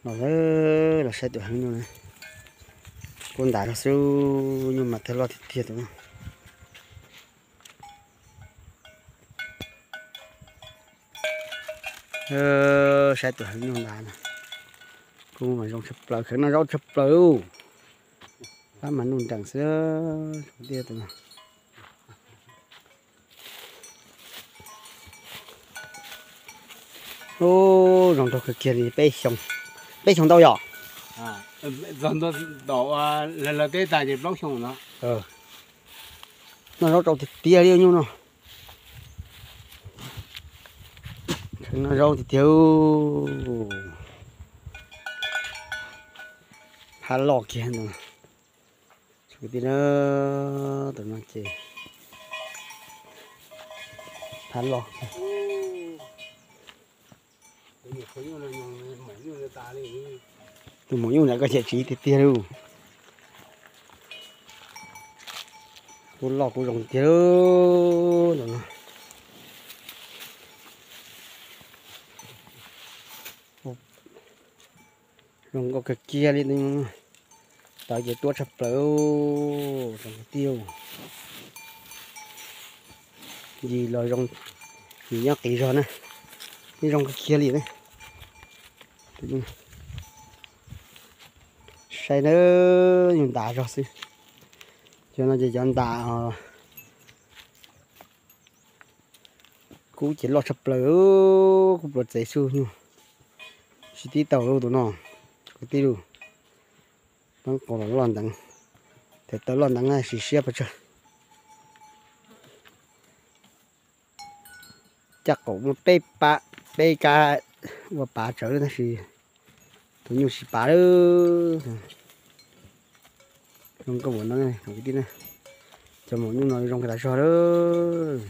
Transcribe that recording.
Los, los saib tus heev nyuj na. Kuj ntas zog xwb, nyuj mas tawg loj tiag tiag tus no. Saib tus heev nyuj ntas no. Kuj mas zoo tshaj plaws, kheev noj zaub tshaj plaws. Pab mas nuj nrees xwb. Ub, zoo nraug kawg kiag li, peb xyoo, peb xyoo ntau yom? Lawv teb tas ces plaub xyoo no. Noj zaub rau tiag tiag li nyuj no. Noj zaub tiag tiag. Phab loj kiag no. Kwv tij na, tus no ces phab loj. Tus maum nyuj ntawd koj cem tsiv tiag tiag lauj. Kuj loj kuj zoo tiag lauj. Zoo nkauj kawg kiag li. Tawv ces tuab tshaj plaws, zoo tiag. Yim los zoo, yim nyob qis zog na, yeej zoo kawg kiag li na. Saib na, nyuj ntas zog xwb. Cov no ces cov ntas kub ces loj tshaj plaws, kub pluav txev xwb nyuj. Tsis tib tau lub tus no, kwv tij lauj. Pab qau los loj nteev, tes taw loj nteev na, sis siab pes tsawg. Caj qaum muaj peb pab, peb kab ua pav tsawv tab sis tus nyuj tsis pav lawm. Zoo nkauj npaum no, cov maum nyuj no zoo tas zog lawm.